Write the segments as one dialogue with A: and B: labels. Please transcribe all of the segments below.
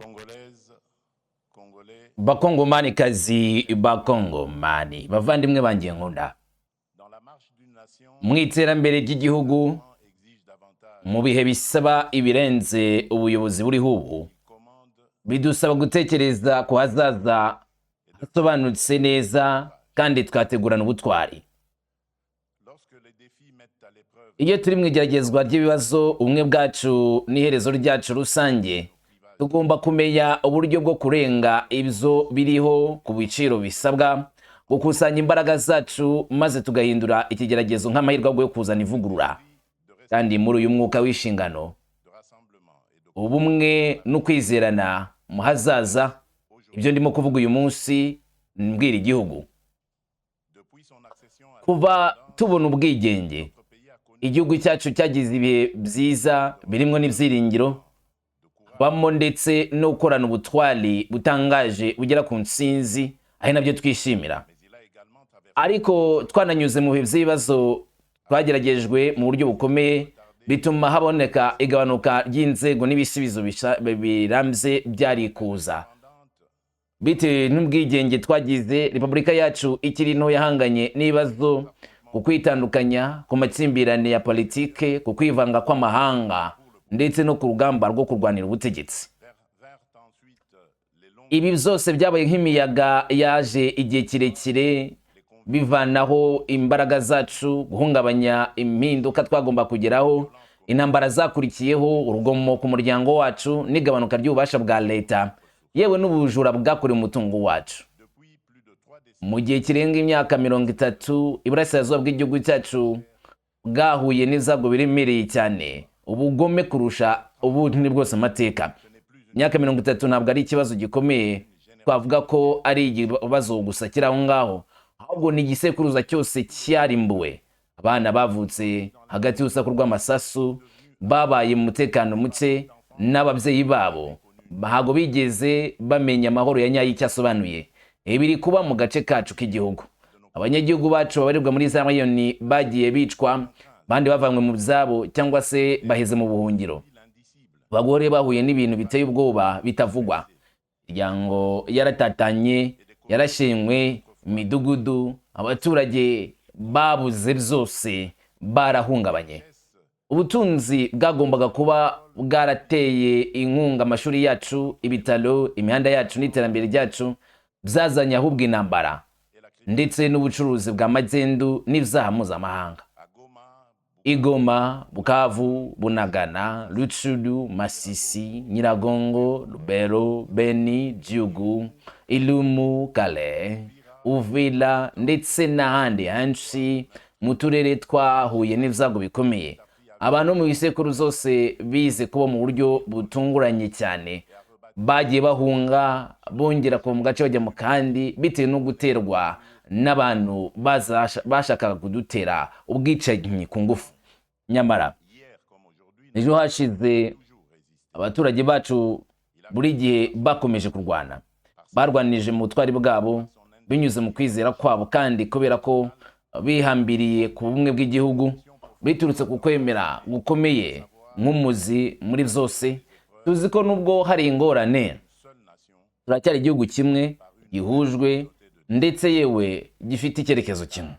A: Congolaises, Congolais,
B: Bakongomanikazi, Bakongomani, bavandimwe banjye nkunda,
A: dans la marche d'une nation
B: mu iterambere ry'igihugu,
A: exige davantage
B: mu bihe bisaba ibirenze ubuyobozi buriho ubu,
A: commande
B: bidusaba gutekereza ku hazaza hasobanutse neza kandi twategurana ubutwari.
A: Lorsque les défis mettent à l'épreuve
B: Iyo turi mu igeragezwa ry'ibibazo, ubumwe bwacu n'iherezo ryacu rusange, tugomba kumenya uburyo bwo kurenga ibyo biriho ku biciro bisabwa gukusanya imbaraga zacu, maze tugahindura ikigeragezo nk'amahirwe yo kuzana ivugurura. Kandi muri uyu mwuka w'inshingano,
A: de rassemblement et de
B: ubumwe no kwizerana mu hazaza, ibyo ndimo kuvuga uyu munsi mbwira igihugu.
A: Depuis son accession à
B: Kuva tubona ubwigenge,
A: notre pays a connu
B: igihugu cyacu cyagize ibihe byiza birimo n'ibyiringiro bamo, ndetse no gukorana ubutwari butangaje bugera ku ntsinzi, ari nabyo twishimira.
A: Mais il a également traversé
B: Ariko twananyuze mu bihe by'ibibazo, twageragejwe mu buryo bukomeye, bituma haboneka igabanuka ry'inzego n'ibisubizo birambye byari kuza. Bitewe n'ubwigenge twagize, repubulika yacu ikiri nto yahanganye n'ibibazo ku kwitandukanya, ku makimbirane ya politike, ku kwivanga kw'amahanga, ndetse no ku rugamba rwo kurwanira ubutegetsi.
A: Vinrent ensuite les longues
B: Ibi byose byabaye nk'imiyaga yaje igihe kirekire, bivanaho imbaraga zacu, guhungabanya impinduka twagomba kugeraho. Intambara zakurikiyeho, urugomo ku muryango wacu n'igabanuka ry'ububasha bwa leta, yewe n'ubujura bwakorewe umutungo wacu.
A: Depuis plus de 3 décennies,
B: Mu gihe kirenga imyaka 30, iburasirazuba bw'igihugu cyacu bwahuye n'ibyago biremereye cyane, ubugome kurusha ubundi bwose mu mateka. Imyaka 30 ntabwo ari ikibazo gikomeye twavuga ko ari ikibazo gusa kiri aho ngaho, ahubwo ni igisekuruza cyose cyarimbuwe. Abana bavutse hagati y'urusaku rw'amasasu, babaye mu mutekano muke n'ababyeyi babo, ntabwo bigeze bamenya amahoro ya nyayo icyo asobanuye. Ibi biri kuba mu gace kacu k'igihugu. Abanyagihugu bacu babarirwa muri za miliyoni bagiye bicwa, abandi bavanywe mu byabo cyangwa se baheze mu buhungiro. Abagore bahuye n'ibintu biteye ubwoba bitavugwa. Imiryango yaratatanye, yarashenywe, imidugudu, abaturage babuze byose, barahungabanye. Ubutunzi bwagombaga kuba bwarateye inkunga amashuri yacu, ibitaro, imihanda yacu n'iterambere ryacu, byazanye ahubwo intambara ndetse n'ubucuruzi bwa magendu n'ibyaha mpuzamahanga.
A: À Goma,
B: I Goma, Bukavu, Bunagana, Rutshuru, Masisi, Nyiragongo, Lubero, Beni, Djugu, Irumu, Kalehe, Uvira ndetse n'ahandi henshi mu turere twahuye n'ibyago bikomeye, abantu mu bisekuru zose bize kuba mu buryo butunguranye cyane. Bagiye bahunga, bongera kuva mu gace bajya mu kandi, bitewe no guterwa n'abantu bashakaga kudutera ubwicanyi ku ngufu. Nyamara
A: hier comme aujourd'hui,
B: ejo hashize,
A: toujours résisté.
B: abaturage bacu buri gihe bakomeje kurwana. Barwanije mu butwari bwabo, binyuze mu kwizera kwabo, kandi kubera ko bihambiriye ku bumwe bw'igihugu, biturutse ku kwemera gukomeye nk'umuzi muri byose. Tuzi ko nubwo hari ingorane,
A: Seule nation
B: turacyari igihugu kimwe gihujwe, ndetse yewe gifite icyerekezo kimwe.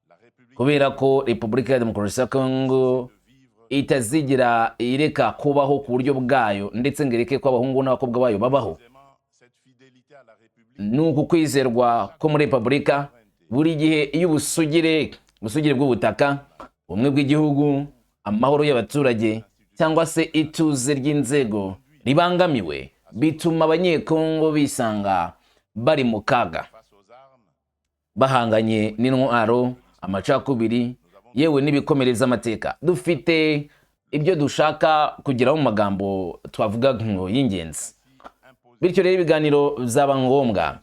A: La République
B: Kubera ko Repubulika ya Demokarasi ya Kongo
A: de vivre
B: itazigira ireka kubaho ku buryo bwayo, ndetse ngo ireke ko abahungu n'abakobwa bayo babaho.
A: Précisément cette fidélité à la République
B: Ni uku kwizerwa ko muri repubulika, buri gihe iyo ubusugire bw'ubutaka, ubumwe bw'igihugu, amahoro y'abaturage cyangwa se ituze ry'inzego ribangamiwe, bituma Abanyekongo bisanga bari mu kaga,
A: face aux armes,
B: bahanganye n'intwaro, amacakubiri, yewe n'ibikomere by'amateka. Dufite ibyo dushaka kugeraho mu magambo twavuga ngo y'ingenzi. Bityo rero ibiganiro byaba ngombwa,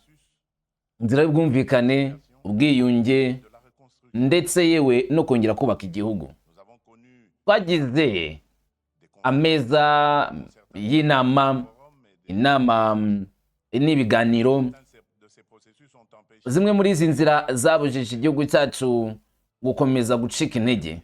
B: inzira y'ubwumvikane, ubwiyunge,
A: de la reconstruction.
B: ndetse yewe no kongera kubaka igihugu.
A: Nous avons connu
B: Twagize ameza y'inama,
A: forums et des
B: inama n'ibiganiro.
A: Certains de ces processus ont empêché
B: Zimwe muri izi nzira zabujije igihugu cyacu gukomeza gucika intege,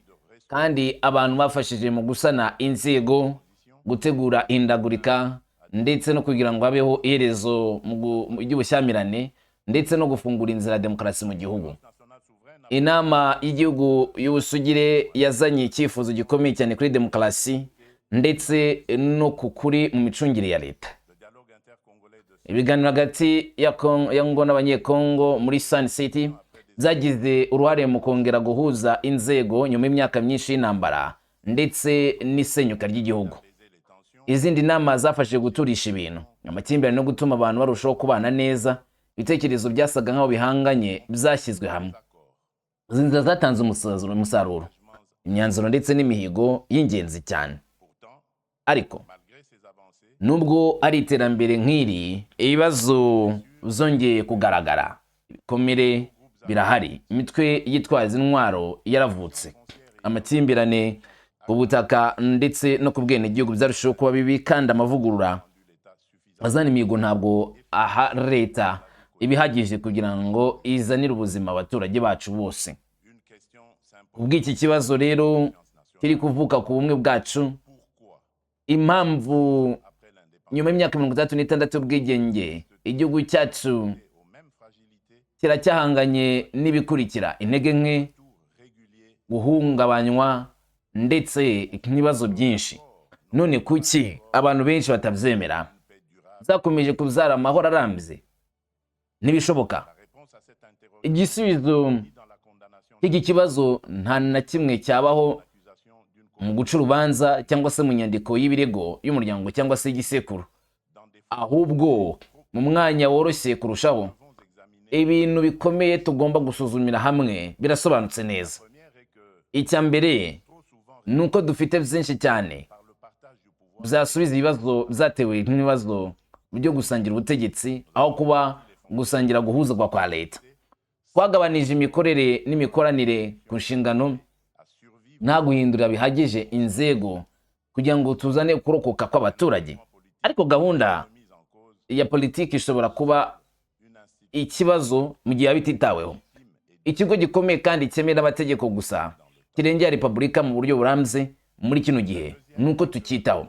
B: kandi abantu bafashije mu gusana inzego, gutegura ihindagurika. ndetse no kugira ngo habeho iherezo mu ry'ubushyamirane ndetse no gufungura inzira ya demokarasi mu gihugu.
A: Nationale souveraine a
B: Inama y'igihugu y'ubusugire yazanye icyifuzo gikomeye cyane kuri demokarasi ndetse no ku kuri mu micungire ya leta.
A: Le dialogue intercongolais de
B: Ibiganiro hagati ya Ngo n'Abanyekongo muri Sun City byagize uruhare mu kongera guhuza inzego nyuma y'imyaka myinshi y'intambara ndetse n'isenyuka ry'igihugu.
A: Apaiser les tensions.
B: Izindi nama zafashije guturisha ibintu, amakimbirane no gutuma abantu barushaho kubana neza. Ibitekerezo byasaga nk'aho bihanganye byashyizwe hamwe.
A: Accords.
B: Izi nzira zatanze umusaruro, imyanzuro ndetse n'imihigo y'ingenzi cyane.
A: Pourtant,
B: Ariko
A: malgré ces avancées,
B: nubwo ari iterambere nk'iri, ibibazo byongeye kugaragara, ibikomere birahari, imitwe yitwaza intwaro yaravutse, amakimbirane ku butaka ndetse no ku bwenegihugu byarushijeho kuba bibi, kandi amavugurura
A: rendu l'État suffisant
B: azana imihigo ntabwo aha leta ibihagije kugira ngo izanire ubuzima abaturage bacu bose.
A: Une question s'impose.
B: Kubw'iki kibazo rero kiri kuvuka ku bumwe bwacu:
A: Pourquoi,
B: impamvu
A: après l'indépendance,
B: nyuma y'imyaka 66 y'ubwigenge igihugu cyacu
A: aux mêmes fragilités,
B: kiracyahanganye n'ibikurikira: intege nke,
A: tout régulier,
B: guhungabanywa ndetse n'ibibazo byinshi? None kuki abantu benshi batabyemera?
A: Une paix durable?
B: Zakomeje kubyara amahoro arambye? Ntibishoboka.
A: La réponse à cette interrogation
B: Igisubizo
A: ni dans la condamnation
B: cy'iki kibazo nta na kimwe cyabaho
A: l'accusation d'une
B: mu guca urubanza cyangwa se mu nyandiko y'ibirego y'umuryango cyangwa se y'igisekuru,
A: dans des
B: ahubwo mu mwanya woroshye kurushaho,
A: devons examiner.
B: ibintu bikomeye tugomba gusuzumira hamwe birasobanutse neza.
A: Première est que
B: Icya mbere
A: trop souvent
B: ni uko dufite byinshi cyane
A: par le partage du pouvoir
B: byasubiza ibibazo byatewe n'ibibazo byo gusangira ubutegetsi aho kuba gusangira guhuzwa kwa leta. Twagabanije imikorere n'imikoranire ku nshingano
A: à survivre
B: nta guhindura bihagije inzego kugira ngo tuzane kurokoka kw'abaturage. Ariko gahunda
A: mise en cause
B: ya politiki ishobora kuba
A: une institution
B: ikibazo mu gihe yaba ititaweho. Ikigo gikomeye kandi cyemera amategeko gusa kirengera repubulika mu buryo burambye muri kino gihe ni uko tucyitaho.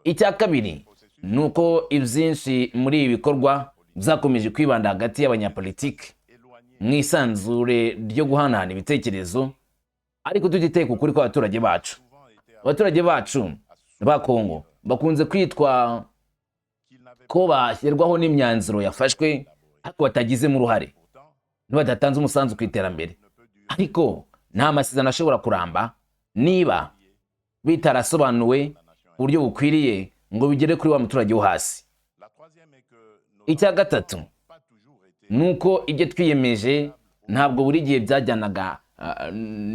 B: Icya kabiri ni uko ibyinshi muri ibi bikorwa byakomeje kwibanda hagati y'abanyapolitiki
A: éloignée
B: mu isanzure ryo guhanahana ibitekerezo, ariko tutitaye ku kuri kw'abaturage bacu.
A: Souvent été
B: Abaturage bacu ba Kongo bakunze kwitwa
A: qu'il n'avait
B: ko bashyirwaho n'imyanzuro yafashwe ariko batagizemo uruhare,
A: pourtant
B: ntibadatanze umusanzu ku iterambere.
A: Ne peut durer
B: Ariko nta masezerano ashobora kuramba niba bitarasobanuwe ku buryo bukwiriye ngo bigere kuri wa muturage wo hasi.
A: La troisième est que nos
B: Icya gatatu
A: n'ont pas toujours été
B: ni uko ibyo twiyemeje ntabwo buri gihe byajyanaga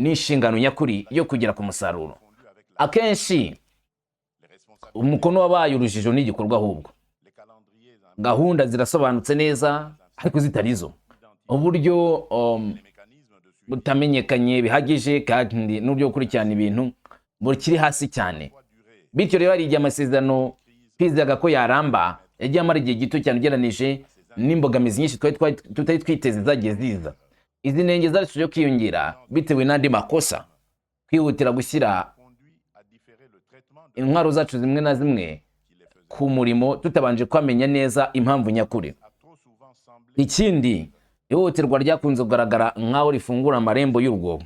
B: n'inshingano nyakuri yo kugera ku musaruro.
A: confondues avec la,
B: Akenshi
A: les responsabilités,
B: umukono wabaye urujijo n'igikorwa ahubwo.
A: Les calendriers
B: Gahunda zirasobanutse neza ariko zitari zo, uburyo
A: les mécanismes de suivi
B: butamenyekanye bihagije, kandi n'uburyo bwo gukurikirana ibintu bukiri hasi cyane.
A: doit durer
B: Bityo rero hari igihe amasezerano twizeraga ko yaramba yagiye amara igihe gito cyane ugereranije n'imbogamizi nyinshi tutari twiteze zagiye ziza. Izi ntenge zarushijeho kwiyongera bitewe n'andi makosa: kwihutira gushyira
A: conduit à différer le traitement de
B: intwaro zacu zimwe na zimwe
A: qui les faisait
B: ku murimo tutabanje kwamenya neza impamvu nyakuri.
A: A trop souvent semblé
B: Ikindi, ihohoterwa ryakunze kugaragara nk'aho rifungura amarembo y'urwobo,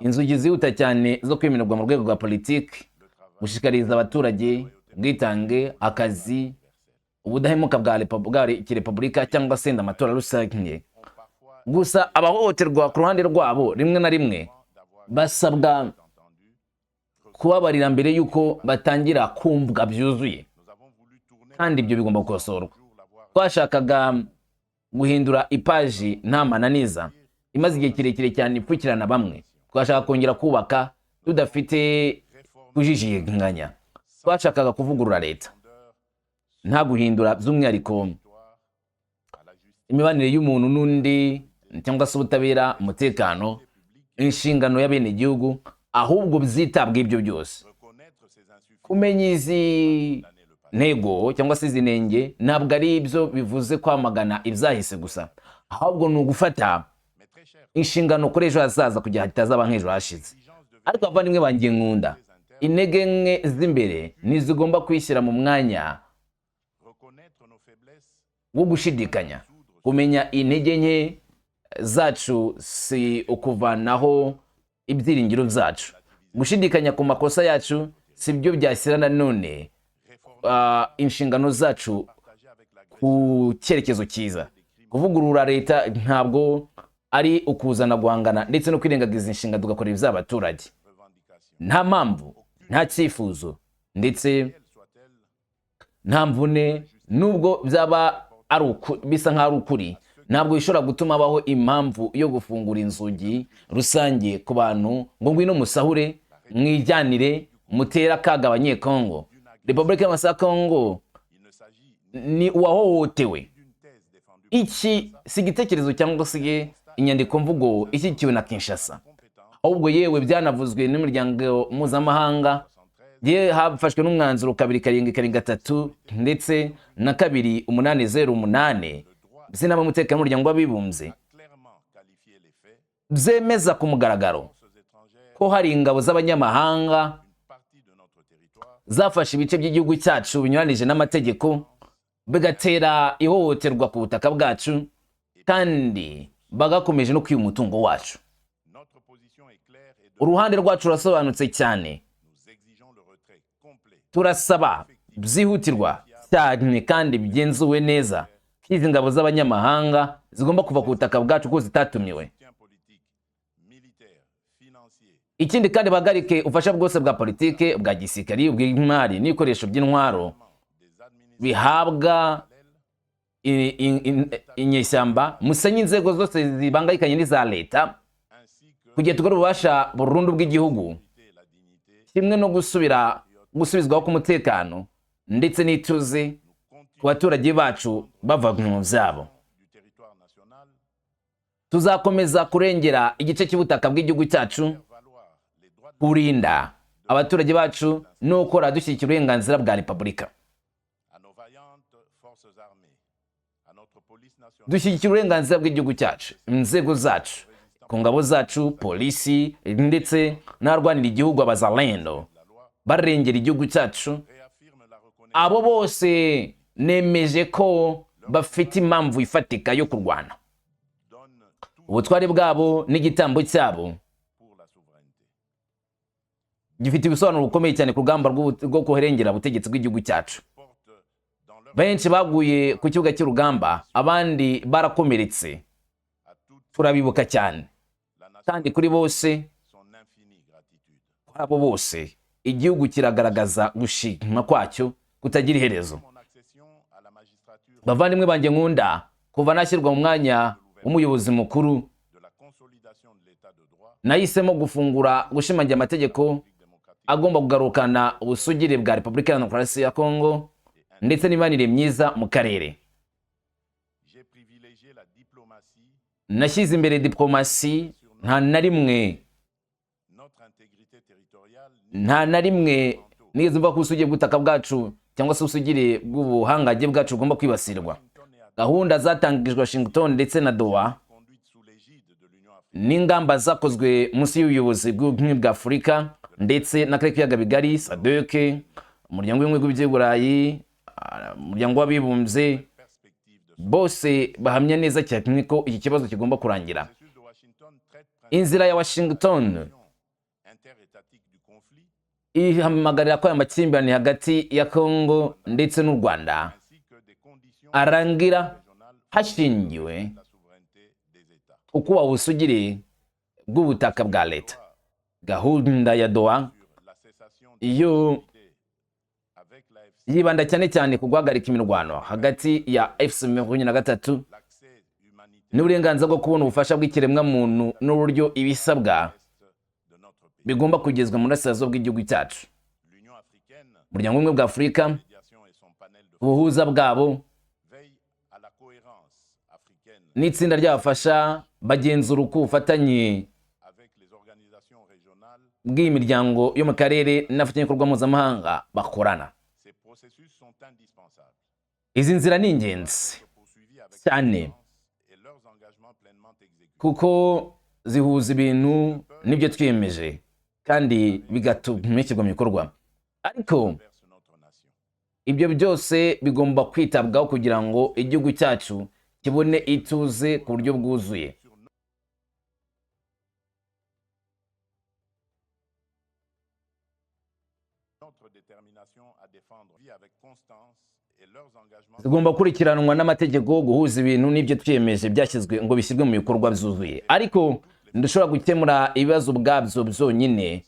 B: inzugi zihuta cyane zo kwemererwa mu rwego rwa politiki, gushishikariza abaturage ubwitange, akazi, ubudahemuka bwa repubulika cyangwa se amatora rusange. Gusa abahohoterwa ku ruhande rwabo rimwe na rimwe basabwa kubabarira mbere y'uko batangira kumvwa byuzuye, kandi ibyo bigomba gukosorwa. Twashakaga guhindura ipaji nta mananiza imaze igihe kirekire cyane ipfukirana bamwe. Twashaka kongera kubaka tudafite kujijinganya. Twashakaga kuvugurura leta nta guhindura by'umwihariko imibanire y'umuntu n'undi cyangwa se ubutabera, umutekano, inshingano y'abenegihugu, ahubwo byitabwa ibyo byose. Kumenya izi ntego cyangwa se izi nenge ntabwo ari ibyo bivuze kwamagana ibyahise gusa, ahubwo ni ugufata inshingano kuri ejo hazaza kugira hatazaba nk'ejo hashize. Ariko abavandimwe banjye nkunda, intege nke z'imbere ntizigomba kwishyira mu mwanya. wo gushidikanya. Kumenya intege nke zacu si ukuvanaho ibyiringiro byacu. Gushidikanya ku makosa yacu si byo byashyira nanone inshingano zacu ku cyerekezo cyiza. Kuvugurura leta ntabwo ari ukuzana guhangana ndetse no kwirengagiza inshingano tugakora iby'abaturage. Nta mpamvu, nta cyifuzo ndetse nta mvune, nubwo byaba ari bisa nk'aho ari ukuri, ntabwo bishobora gutuma habaho impamvu yo gufungura inzugi rusange ku bantu ngo ngwino musahure, mwijyanire, mutere akaga Abanyekongo. Repubulika y'Amasaka Kongo ni uwahohotewe. Iki si igitekerezo cyangwa se inyandiko mvugo ishyigikiwe na Kinshasa, ahubwo yewe byanavuzwe n'imiryango mpuzamahanga. Ye hafashwe n'umwanzuro 2773 ndetse na 2808 by'Inama y'Umutekano w'Umuryango w'Abibumbye, byemeza ku mugaragaro ko hari ingabo z'abanyamahanga zafashe ibice by'igihugu cyacu binyuranije n'amategeko, bigatera ihohoterwa ku butaka bwacu, kandi bagakomeje no kwiba umutungo wacu. Uruhande rwacu rurasobanutse cyane. Turasaba byihutirwa cyane kandi bigenzuwe neza ko izi ngabo z'abanyamahanga zigomba kuva ku butaka bwacu kuko zitatumiwe. Ikindi kandi, bahagarike ubufasha bwose bwa politike, bwa gisirikari, ubw'imari n'ibikoresho by'intwaro bihabwa inyeshyamba. Musenye inzego zose zibangayikanye n'iza leta kugira tugore ububasha burundu bw'igihugu, kimwe no gusubizwaho k'umutekano ndetse n'ituze ku baturage bacu bava mu byabo. Tuzakomeza kurengera igice cy'ubutaka bw'igihugu cyacu, kurinda abaturage bacu no gukora dushyigikira uburenganzira bwa repubulika. Dushyigikira uburenganzira bw'igihugu cyacu, inzego zacu, ku ngabo zacu, polisi ndetse n'abarwanira igihugu, Abazalendo barengera igihugu cyacu. Abo bose nemeje ko bafite impamvu ifatika yo kurwana. Ubutwari bwabo n'igitambo cyabo gifite ibisobanuro bukomeye cyane ku rugamba rwo kurengera ubutegetsi bw'igihugu cyacu. Benshi baguye ku kibuga cy'urugamba, abandi barakomeretse. Turabibuka cyane, kandi kuri bose, kuri abo bose, igihugu kiragaragaza gushima kwacyo kutagira iherezo. Bavandimwe banjye nkunda, kuva nashyirwa mu mwanya w'umuyobozi mukuru, nahisemo gufungura, gushimangira amategeko agomba kugarukana ubusugire bwa Repubulika ya Demokarasi ya Kongo ndetse n'imibanire myiza mu karere. Nashyize imbere diplomasi. Nta na rimwe nigeze mvuga ko ubusugire bw'ubutaka bwacu cyangwa se ubusugire bw'ubuhangange bwacu bugomba kwibasirwa. Gahunda zatangijwe Washington ndetse na Doha n'ingamba zakozwe munsi y'ubuyobozi bw'Ubumwe bwa Afurika ndetse n'Akarere k'Ibiyaga Bigari, SADC, Umuryango w'Ubumwe bw'i Burayi, Umuryango w'Abibumbye, bose bahamya neza cyane ko iki kibazo kigomba kurangira. Inzira ya Washington ihamagarira ko aya makimbirane hagati ya Congo ndetse n'u Rwanda arangira hashingiwe ukubaha ubusugire bw'ubutaka bwa leta. Gahunda ya Doha iyo yibanda cyane cyane ku guhagarika imirwano hagati ya AFC 23 n'uburenganzira bwo kubona ubufasha bw'ikiremwamuntu n'uburyo ibisabwa bigomba kugezwa mu burasirazuba bw'igihugu cyacu. Umuryango w'Ubumwe bwa Afurika, ubuhuza bwabo n'itsinda ryabafasha bagenzura uko ubufatanye bw'iyi miryango yo mu karere n'abafatanyabikorwa mpuzamahanga bakorana. Izi nzira ni ingenzi cyane kuko zihuza ibintu n'ibyo twiyemeje kandi bigatuma bishyirwa mu bikorwa, ariko Ibyo byose bigomba kwitabwaho kugira ngo igihugu cyacu kibone ituze ku buryo bwuzuye.
A: Notre détermination à défendre vie avec constance et leurs engagements
B: Zigomba gukurikiranwa n'amategeko, guhuza ibintu n'ibyo twiyemeje byashyizwe ngo bishyirwe mu bikorwa byuzuye. Ariko ntidushobora gukemura ibibazo ubwabyo byonyine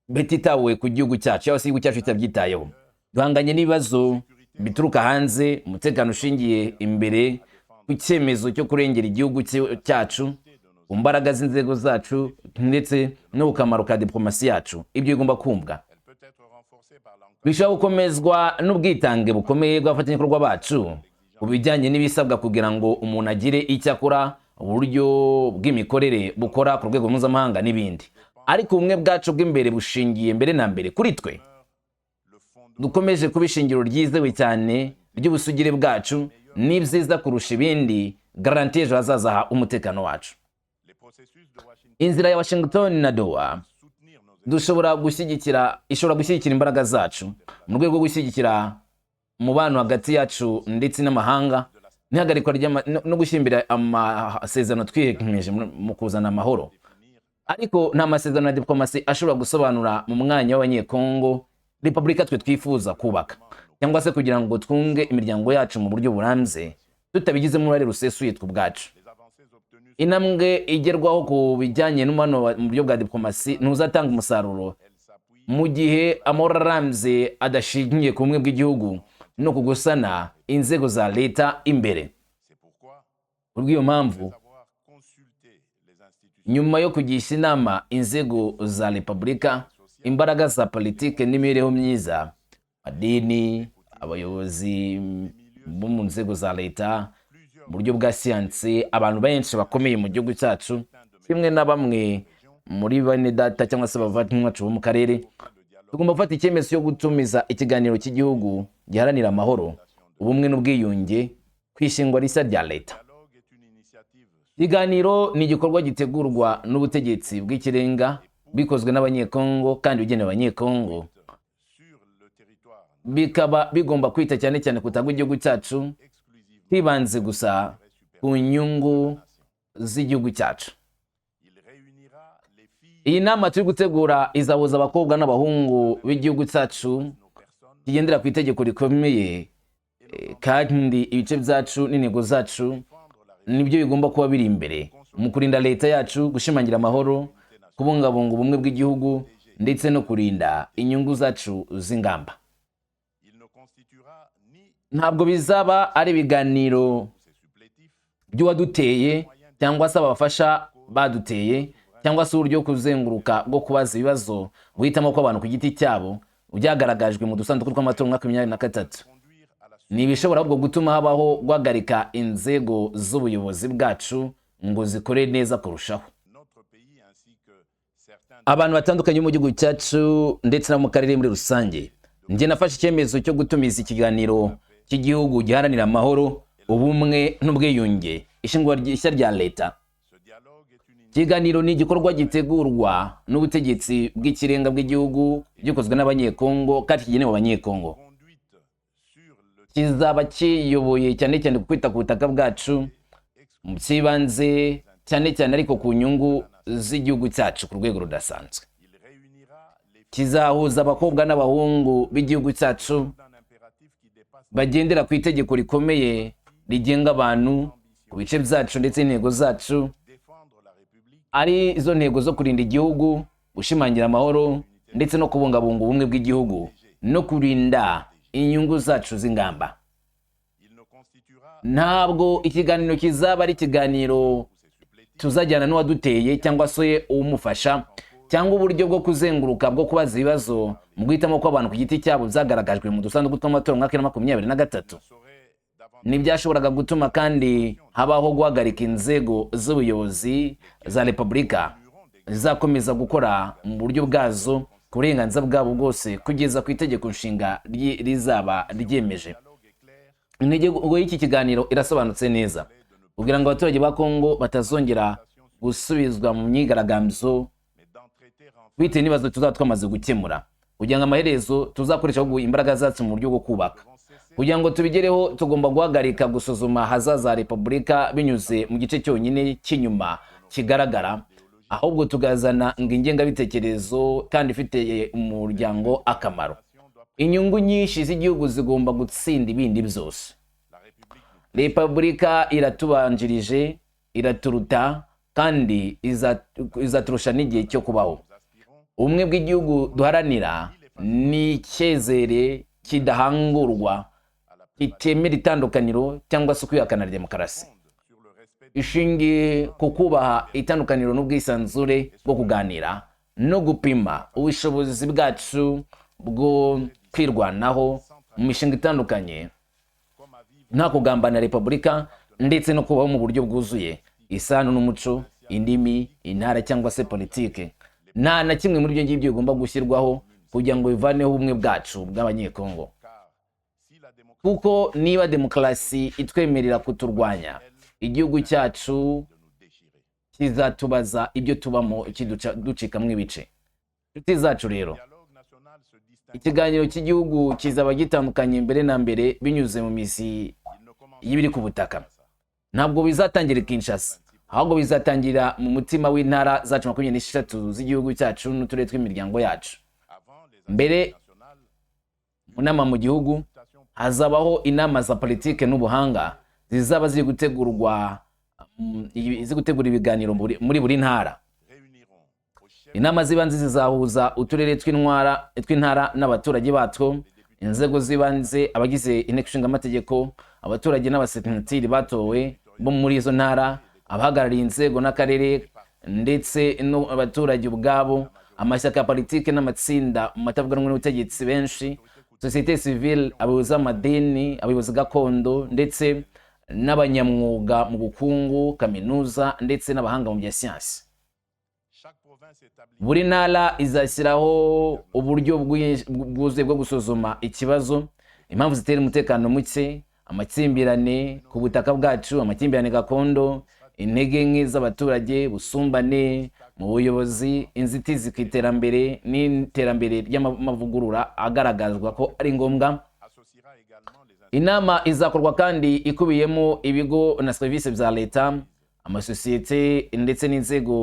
B: bititawe ku gihugu cyacu, cyangwa se igihugu cyacu kitabyitayeho. Duhanganye n'ibibazo bituruka hanze, umutekano ushingiye imbere ku cyemezo cyo kurengera igihugu cyacu, ku mbaraga z'inzego zacu ndetse no ku kamaro ka diplomasi yacu. Ibyo bigomba kumvwa.
A: Elle peut être renforcée par l'encadrement
B: Bishobora gukomezwa n'ubwitange bukomeye bw'abafatanyabikorwa bacu ku bijyanye n'ibisabwa kugira ngo umuntu agire icyo akora, uburyo bw'imikorere bukora ku rwego mpuzamahanga n'ibindi. Ariko ubumwe bwacu bw'imbere bushingiye mbere na mbere kuri twe.
A: Le fondement
B: Dukomeje kuba ishingiro ryizewe cyane ry'ubusugire bwacu n'ibyiza kurusha ibindi garantie ejo hazaza ha umutekano wacu.
A: Les processus de Washington
B: Inzira ya Washington na Doha
A: soutenir nos
B: dushobora gushyigikira, ishobora gushyigikira imbaraga zacu mu rwego rwo gushyigikira umubano hagati yacu ndetse n'amahanga, n'ihagarikwa no gushyira imbere amasezerano twiyemeje mu kuzana amahoro. Ariko nta masezerano ya diplomasi ashobora gusobanura mu mwanya w'Abanyekongo repubulika twe twifuza kubaka, cyangwa se kugira ngo twunge imiryango yacu mu buryo burambye tutabigizemo uruhare rusesuye twe ubwacu.
A: Les avancées obtenues
B: Intambwe igerwaho ku bijyanye n'umubano mu buryo bwa diplomasi ntuzatanga umusaruro
A: elles s'appuient
B: mu gihe amahoro arambye adashingiye ku bumwe bw'igihugu no ku gusana inzego za leta imbere.
A: C'est pourquoi
B: Kubw'iyo mpamvu,
A: avoir consulté les institutions
B: nyuma yo kugisha inama inzego za repubulika, imbaraga za politike n'imibereho myiza, amadini, abayobozi bo mu nzego za leta, mu buryo bwa siyansi, abantu benshi bakomeye mu gihugu cyacu, kimwe na bamwe muri bene data cyangwa se abavandimwe bacu bo mu karere, tugomba gufata icyemezo cyo gutumiza ikiganiro cy'igihugu giharanira amahoro, ubumwe n'ubwiyunge ku ishingwa rishya rya leta.
A: Dialogue est une initiative
B: Ikiganiro ni igikorwa gitegurwa n'ubutegetsi bw'ikirenga, bikozwe n'Abanyekongo kandi bigenewe Abanyekongo,
A: sur le territoire
B: bikaba bigomba kwita cyane cyane ku butaka bw'igihugu cyacu,
A: exclusivement
B: hibanze gusa ku nyungu z'igihugu cyacu.
A: Il réunira les filles
B: Iyi nama turi gutegura izahuza abakobwa n'abahungu b'igihugu cyacu
A: nos personnes
B: kigendera ku itegeko rikomeye, kandi ibice byacu n'intego zacu
A: défendre la
B: nibyo bigomba kuba biri imbere mu kurinda leta yacu, gushimangira amahoro, kubungabunga ubumwe bw'igihugu ndetse no kurinda inyungu zacu z'ingamba.
A: Il ne constituera ni
B: Ntabwo bizaba ari ibiganiro
A: ses supplétifs
B: by'uwaduteye cyangwa se abafasha baduteye, cyangwa se uburyo kuzenguruka bwo kubaza ibibazo guhitamo kw'abantu ku giti cyabo byagaragajwe mu dusanduku tw'amatora mu mwaka wa 2023.
A: Conduire à la
B: Ni ibishobora ahubwo gutuma habaho guhagarika inzego z'ubuyobozi bwacu ngo zikore neza kurushaho.
A: Notre pays ainsi que certains
B: Abantu batandukanye bo mu gihugu cyacu ndetse no mu karere muri rusange, njye nafashe icyemezo cyo gutumiza ikiganiro cy'igihugu giharanira amahoro, ubumwe n'ubwiyunge, ishingwa rishya rya leta.
A: Ce dialogue est une
B: Ikiganiro ni igikorwa gitegurwa n'ubutegetsi bw'ikirenga bw'igihugu, gikozwe n'Abanyekongo kandi kigenewe Abanyekongo.
A: Conduite sur le
B: Kizaba kiyoboye cyane cyane ku kwita ku butaka bwacu mu by'ibanze cyane cyane, ariko ku nyungu z'igihugu cyacu ku rwego rudasanzwe.
A: Il réunira les
B: Kizahuza abakobwa n'abahungu b'igihugu cyacu
A: d'un impératif qui dépasse
B: bagendera ku itegeko rikomeye rigenga abantu, ku bice byacu ndetse n'intego zacu,
A: défendre la République
B: ari izo ntego zo kurinda igihugu, gushimangira amahoro ndetse no kubungabunga ubumwe bw'igihugu no kurinda inyungu zacu z'ingamba.
A: Il ne constituera
B: Ntabwo ikiganiro kizaba ari ikiganiro
A: ou ses supplétifs
B: tuzajyana n'uwaduteye cyangwa se umufasha, cyangwa uburyo bwo kuzenguruka bwo kubaza ibibazo mu guhitamo kw'abantu ku giti cyabo byagaragajwe mu dusanduku tw'amatora mu mwaka wa 2023.
A: Saurait davantage
B: Ntibyashoboraga gutuma kandi habaho guhagarika inzego z'ubuyobozi za repubulika, zizakomeza gukora mu buryo bwazo ku burenganzira bwabo bwose kugeza ku itegeko nshinga rizaba ryemeje.
A: Dialogue est clair
B: Intego y'iki kiganiro irasobanutse neza, kugira ngo abaturage ba Kongo batazongera gusubizwa mu myigaragambyo
A: mais d'en traiter enfin
B: bitewe n'ibibazo tuzaba twamaze gukemura. kugira ngo amaherezo tuzakoresha ahubwo imbaraga zacu mu buryo bwo kubaka. Kugira ngo tubigereho, tugomba guhagarika gusuzuma ahazaza ha repubulika binyuze mu gice cyonyine cy'inyuma kigaragara, ahubwo tukazana ngo ingengabitekerezo kandi ifitiye umuryango akamaro. Inyungu nyinshi z'igihugu zigomba gutsinda ibindi byose.
A: La République nous
B: Repubulika iratubanjirije, iraturuta kandi izaturusha n'igihe cyo kubaho.
A: Aspirons
B: Ubumwe bw'igihugu duharanira ni icyizere kidahangurwa, kitemera itandukaniro cyangwa se kwihakana demokarasi.
A: sur le respect
B: Ishingiye ku kubaha itandukaniro n'ubwisanzure bwo kuganira no gupima ubushobozi bwacu bwo kwirwanaho mu mishinga itandukanye
A: comme à vivre
B: nta kugambana repubulika, ndetse no kubaho mu buryo bwuzuye isano n'umuco, indimi, intara cyangwa se politike. Nta na kimwe muri ibyo ngibyo bigomba gushyirwaho kugira ngo bivaneho ubumwe bwacu bw'Abanyekongo.
A: Car si la démocratie
B: Kuko niba demokarasi itwemerera kuturwanya, igihugu cyacu
A: de nous déchirer.
B: kizatubaza ibyo tubamo kiduca ducikamo ibice. Inshuti zacu rero,
A: Dialogue national se distingue.
B: ikiganiro cy'igihugu kizaba gitandukanye mbere na mbere binyuze mu mizi
A: Il ne commence
B: y'ibiri ku butaka. Ntabwo bizatangira i Kinshasa, ahubwo bizatangira mu mutima w'intara zacu 26 z'igihugu cyacu n'uturere tw'imiryango yacu.
A: Avant les
B: Mbere
A: nationales,
B: mu nama mu gihugu hazabaho inama za politike n'ubuhanga zizaba ziri gutegurwa, ziri gutegura ibiganiro muri buri ntara.
A: Réuniront au chef
B: Inama z'ibanze zizahuza uturere tw'intara n'abaturage batwo, inzego z'ibanze, abagize inteko ishinga amategeko, abaturage n'abasenateri batowe bo muri izo ntara, abahagarariye inzego n'akarere, ndetse n'abaturage ubwabo, amashyaka ya politiki n'amatsinda mu matavuga rumwe n'ubutegetsi benshi, sosiyete sivile, abayobozi b'amadini, abayobozi gakondo, ndetse n'abanyamwuga mu bukungu, kaminuza ndetse n'abahanga mu bya siyansi.
A: Chaque province établit
B: Buri ntara izashyiraho uburyo bwuzuye bwo gusuzuma ikibazo, impamvu zitera umutekano muke, amakimbirane ku butaka bwacu, amakimbirane gakondo, intege nke z'abaturage, ubusumbane mu buyobozi, inzitizi ku iterambere n'iterambere ry'amavugurura agaragazwa ko ari ngombwa.
A: Associera également les
B: Inama izakorwa kandi ikubiyemo ibigo na serivisi bya leta, amasosiyete ndetse n'inzego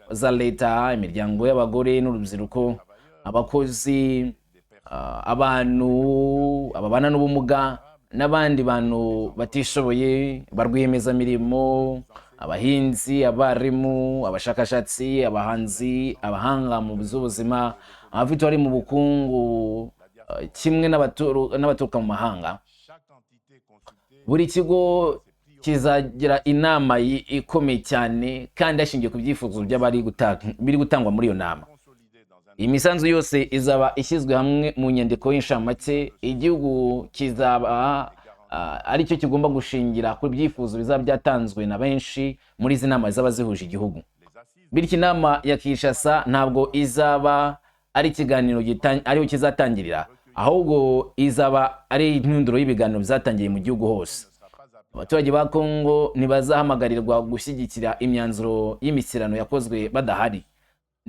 B: za leta, imiryango y'abagore n'urubyiruko, abakozi, abantu ababana n'ubumuga n'abandi bantu batishoboye, ba rwiyemezamirimo, abahinzi, abarimu, abashakashatsi, abahanzi, abahanga mu by'ubuzima, abafite uruhare mu bukungu, kimwe n'abaturuka mu mahanga.
A: Chaque entité consultée
B: Buri kigo kizagira inama ikomeye cyane kandi hashingiwe ku byifuzo by'abari biri gutangwa muri iyo nama.
A: Consolidée dans un
B: Imisanzu yose izaba ishyizwe hamwe mu nyandiko y'inshamake. Igihugu kizaba aricyo kigomba gushingira ku byifuzo bizaba byatanzwe na benshi muri izi nama zizaba zihuje igihugu.
A: Les assises
B: Bityo inama ya Kinshasa ntabwo izaba ari ikiganiro ariho kizatangirira, ahubwo izaba ari intunduro y'ibiganiro byatangiye mu gihugu hose.
A: Ne sera pas appelée
B: Abaturage ba Kongo ntibazahamagarirwa gushyigikira imyanzuro y'imishyikirano yakozwe badahari,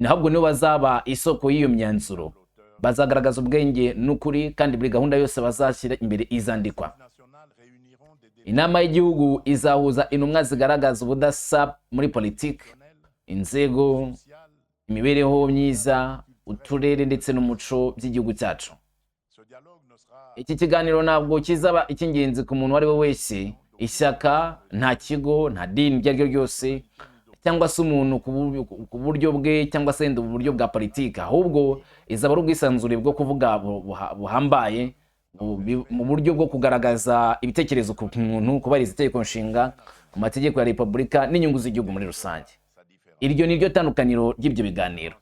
B: ahubwo nibo bazaba isoko y'iyo myanzuro. Bazagaragaza ubwenge n'ukuri, kandi buri gahunda yose bazashyira imbere izandikwa.
A: Nationales réuniront des députés
B: Inama y'igihugu izahuza intumwa zigaragaza ubudasa muri politiki, inzego,
A: sociales.
B: imibereho myiza, uturere ndetse n'umuco by'igihugu cyacu.
A: Ce dialogue ne sera
B: Iki kiganiro ntabwo kizaba icy'ingenzi ku muntu uwo ari we wese, ishyaka, nta kigo, nta dini iryo ari ryo ryose, cyangwa se umuntu ku buryo bwe cyangwa se wenda uburyo bwa politiki, ahubwo izaba ari ubwisanzure bwo kuvuga buhambaye mu buryo bwo kugaragaza ibitekerezo ku muntu, kubahiriza itegeko nshinga, ku mategeko ya repubulika n'inyungu z'igihugu muri rusange.
A: Sa différence
B: Iryo ni ryo tandukaniro ry'ibyo biganiro,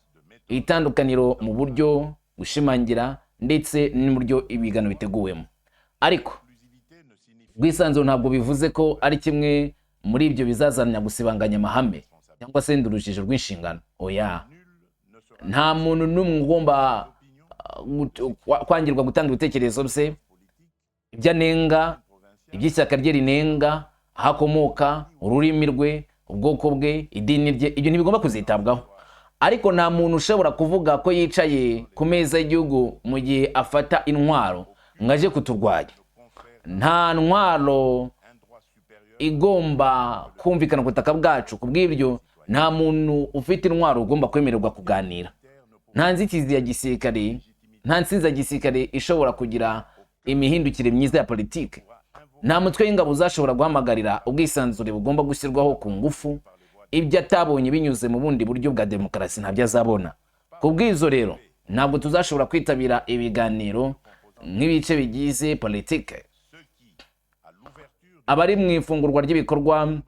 B: itandukaniro mu buryo gushimangira ndetse n'uburyo ibiganiro biteguwemo. Ariko
A: Inclusivité ne signifie
B: ubwisanzure ntabwo bivuze ko ari kimwe muri ibyo bizazana gusibanganya amahame cyangwa se urujijo rw'inshingano. Oya.
A: Nul ne sera
B: Nta muntu n'umwe ugomba
A: opinion
B: kwangirwa gutanga ibitekerezo bye,
A: politique
B: ibyo anenga,
A: provinciale
B: iby'ishyaka rye rinenga, aho akomoka, ururimi rwe, ubwoko bwe, idini rye. Ibyo ntibigomba kuzitabwaho. Ariko nta muntu ushobora kuvuga ko yicaye ku meza y'igihugu mu gihe afata intwaro ngo aje kuturwanya. Nta ntwaro igomba kumvikana ku butaka bwacu. Ku bw'ibyo, nta muntu ufite intwaro ugomba kwemererwa kuganira. Nta nzitizi ya gisirikare, nta ntsinzi ya gisirikare ishobora kugira imihindukire myiza ya politiki. Nta mutwe w'ingabo uzashobora guhamagarira ubwisanzure bugomba gushyirwaho ku ngufu. Ibyo atabonye binyuze mu bundi buryo bwa demokarasi ntabyo azabona. Ku bw'izo rero, ntabwo tuzashobora kwitabira ibiganiro nk'ibice bigize politike. Abari mu ifungurwa ry'ibikorwa,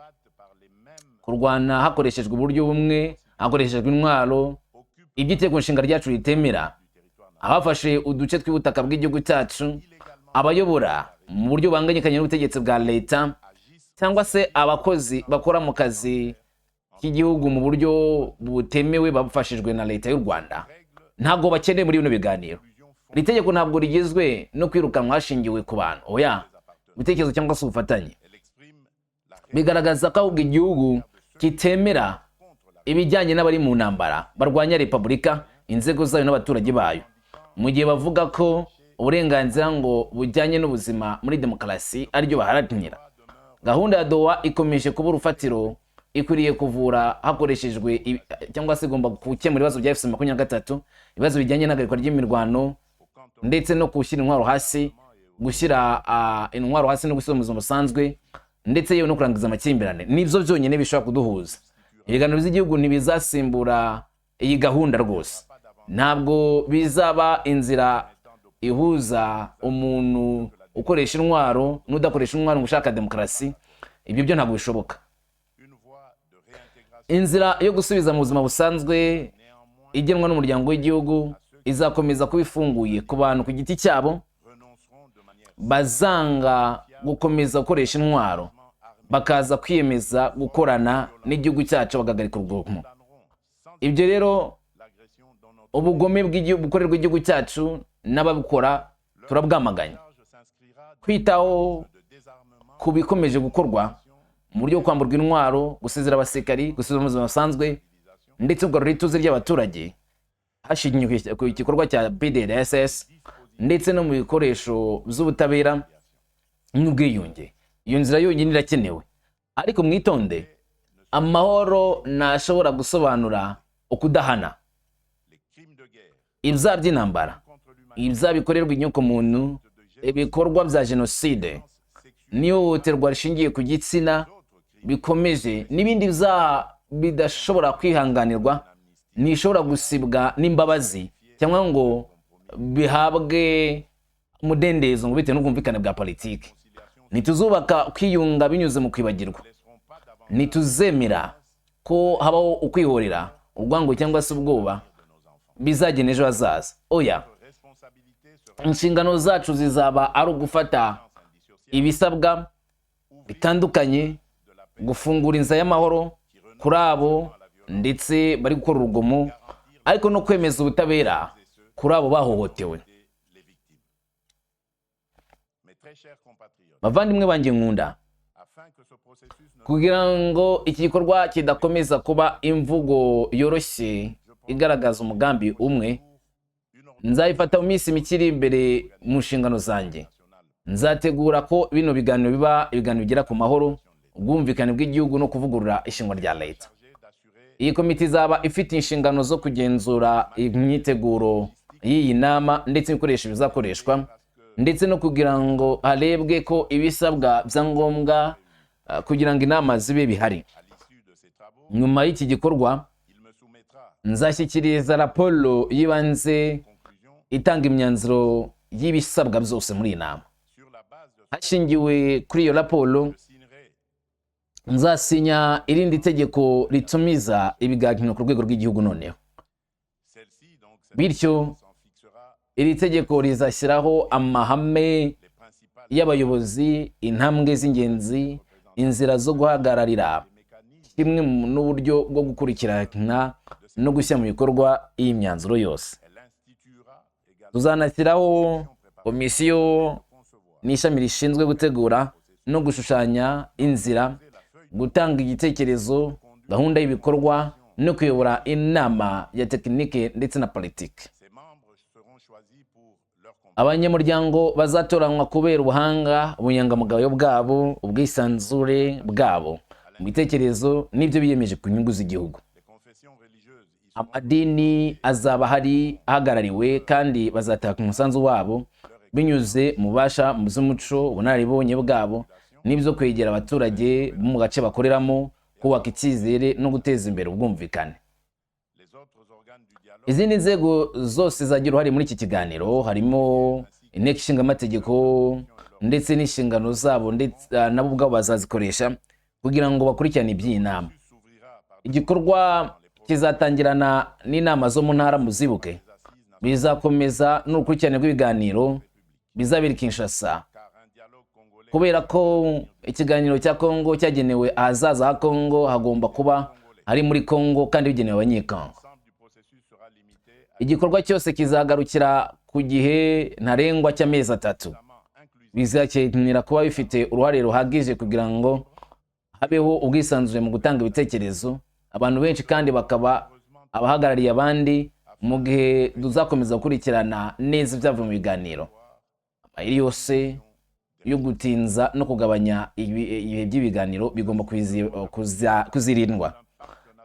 B: kurwana hakoreshejwe uburyo bumwe, hakoreshejwe intwaro, ibyo itegeko nshinga ryacu ritemera, abafashe uduce tw'ubutaka bw'igihugu cyacu, abayobora mu buryo bubangikanye n'ubutegetsi bwa leta, cyangwa se abakozi bakora mu kazi k'igihugu mu buryo butemewe bafashijwe na leta y'u Rwanda, ntabwo bakeneye muri bino biganiro. Iri tegeko ntabwo rigizwe no kwirukanwa hashingiwe ku bantu, oya, ibitekerezo cyangwa se ubufatanye. Bigaragaza ko ahubwo igihugu kitemera ibijyanye n'abari mu ntambara barwanya repubulika, inzego zayo n'abaturage bayo, mu gihe bavuga ko uburenganzira ngo bujyanye n'ubuzima muri demokarasi aribyo baharanira. Gahunda ya Doha ikomeje kuba urufatiro, ikwiriye kuvura hakoreshejwe cyangwa se igomba gukemura ibibazo bya FC 23, ibibazo bijyanye n'ihagarikwa ry'imirwano ndetse no gushyira intwaro hasi, gushyira intwaro hasi no gusubira mu buzima busanzwe, ndetse yewe no kurangiza amakimbirane. Nibyo byonyine bishobora kuduhuza. Ibiganiro by'igihugu ntibizasimbura iyi gahunda rwose. Ntabwo bizaba inzira ihuza umuntu ukoresha intwaro n'udakoresha intwaro ngo ushaka demokarasi. Ibyo byo ntabwo bishoboka. Inzira yo gusubiza mu buzima busanzwe igenwa n'umuryango w'igihugu izakomeza kuba ifunguye ku bantu ku giti cyabo bazanga gukomeza gukoresha intwaro, bakaza kwiyemeza gukorana n'igihugu cyacu, bagahagarika urugomo. Ibyo rero, ubugome bw'igihugu bukorerwa igihugu cyacu n'ababukora turabwamaganye. Kwitaho ku bikomeje gukorwa mu buryo bwo kwamburwa intwaro, gusezera abasirikari, gusubiza mu buzima busanzwe ndetse kugarura ituze ry'abaturage hashingiwe ku gikorwa cya PDDRCS, ndetse no mu bikoresho by'ubutabera n'ubwiyunge, iyo nzira yonyine irakenewe. Ariko mwitonde, amahoro ntashobora gusobanura ukudahana. Ibyaha by'intambara, ibyaha bikorerwa inyokomuntu, ibikorwa bya jenoside n'ihohoterwa rishingiye ku gitsina bikomeje n'ibindi byaha bidashobora kwihanganirwa ntishobora gusibwa n'imbabazi cyangwa ngo bihabwe umudendezo ngo bitewe n'ubwumvikane bwa politiki. Ntituzubaka kwiyunga binyuze mu kwibagirwa. Ntituzemera ko habaho ukwihorera, urwango cyangwa se ubwoba bizagena ejo hazaza, oya. Inshingano zacu zizaba ari ugufata ibisabwa bitandukanye, gufungura inzira y'amahoro kuri abo ndetse bari gukora urugomo, ariko no kwemeza ubutabera kuri abo bahohotewe.
A: Les victimes. Mes très chers compatriotes,
B: Bavandimwe banjye nkunda,
A: afin que ce processus ne
B: kugira ngo iki gikorwa kidakomeza kuba imvugo yoroshye igaragaza umugambi umwe, nzayifata mu minsi mike iri imbere mu nshingano zanjye. Nzategura ko bino biganiro biba ibiganiro bigera ku mahoro, ubwumvikane bw'igihugu no kuvugurura ishingwa rya leta. Iyi komite izaba ifite inshingano zo kugenzura imyiteguro y'iyi nama ndetse n'ibikoresho bizakoreshwa, ndetse no kugira ngo harebwe ko ibisabwa byangombwa kugira ngo inama zibe bihari.
A: À l'issue de ces travaux,
B: Nyuma y'iki gikorwa,
A: il me soumettra
B: nzashyikiriza raporo y'ibanze
A: conclusion
B: itanga imyanzuro y'ibisabwa byose muri iyi nama.
A: Sur la base de ce
B: Hashingiwe kuri iyo raporo,
A: je signerai
B: nzasinya irindi tegeko ritumiza ibiganiro ku rwego rw'igihugu noneho.
A: Celle-ci, donc cette
B: Bityo,
A: en fixera
B: iri tegeko rizashyiraho amahame
A: les principales
B: y'abayobozi, intambwe z'ingenzi, inzira zo guhagararira
A: mécanismes
B: kimwe n'uburyo bwo gukurikirana no gushyira mu bikorwa iyi myanzuro yose.
A: Elle instituera également
B: Tuzanashyiraho komisiyo
A: concevoir
B: n'ishami rishinzwe gutegura no gushushanya inzira, gutanga igitekerezo, gahunda y'ibikorwa. no kuyobora inama ya tekinike ndetse na politiki.
A: Ses membres seront choisis pour leur compétence,
B: Abanyamuryango bazatoranywa kubera ubuhanga, ubunyangamugayo bwabo, ubwisanzure bwabo mu bitekerezo n'ibyo biyemeje ku nyungu z'igihugu.
A: Les confessions religieuses y seront
B: Amadini azaba hari ahagarariwe kandi bazatanga umusanzu wabo binyuze mu bubasha mu by'umuco, ubunararibonye bwabo n'ibyo kwegera abaturage bo mu gace bakoreramo, kubaka icyizere no guteza imbere ubwumvikane.
A: Les autres organes du dialogue
B: Izindi nzego zose zagira uruhare muri iki kiganiro, harimo Inteko Ishinga Amategeko ndetse n'inshingano zabo, ndetse nabo ubwabo bazazikoresha kugira ngo bakurikirane iby'iyi nama.
A: s'ouvrira par
B: Igikorwa kizatangirana n'inama zo mu ntara, muzibuke,
A: des assises
B: bizakomeza n'urukurikirane rw'ibiganiro bizabera i Kinshasa,
A: car un dialogue congolais
B: kubera ko ikiganiro cya Kongo cyagenewe ahazaza ha Kongo hagomba kuba ari muri Kongo kandi bigenewe Abanyekongo.
A: L'ensemble du processus sera limité à
B: Igikorwa cyose kizagarukira ku gihe ntarengwa cy'amezi 3.
A: notamment inclusive
B: Bizakenera kuba bifite uruhare ruhagije kugira ngo habeho ubwisanzure mu gutanga ibitekerezo, abantu benshi kandi bakaba abahagarariye abandi, mu gihe tuzakomeza gukurikirana neza ibyavuye mu biganiro. Amayeri yose yo gutinza no kugabanya ibihe by'ibiganiro bigomba kuzirindwa.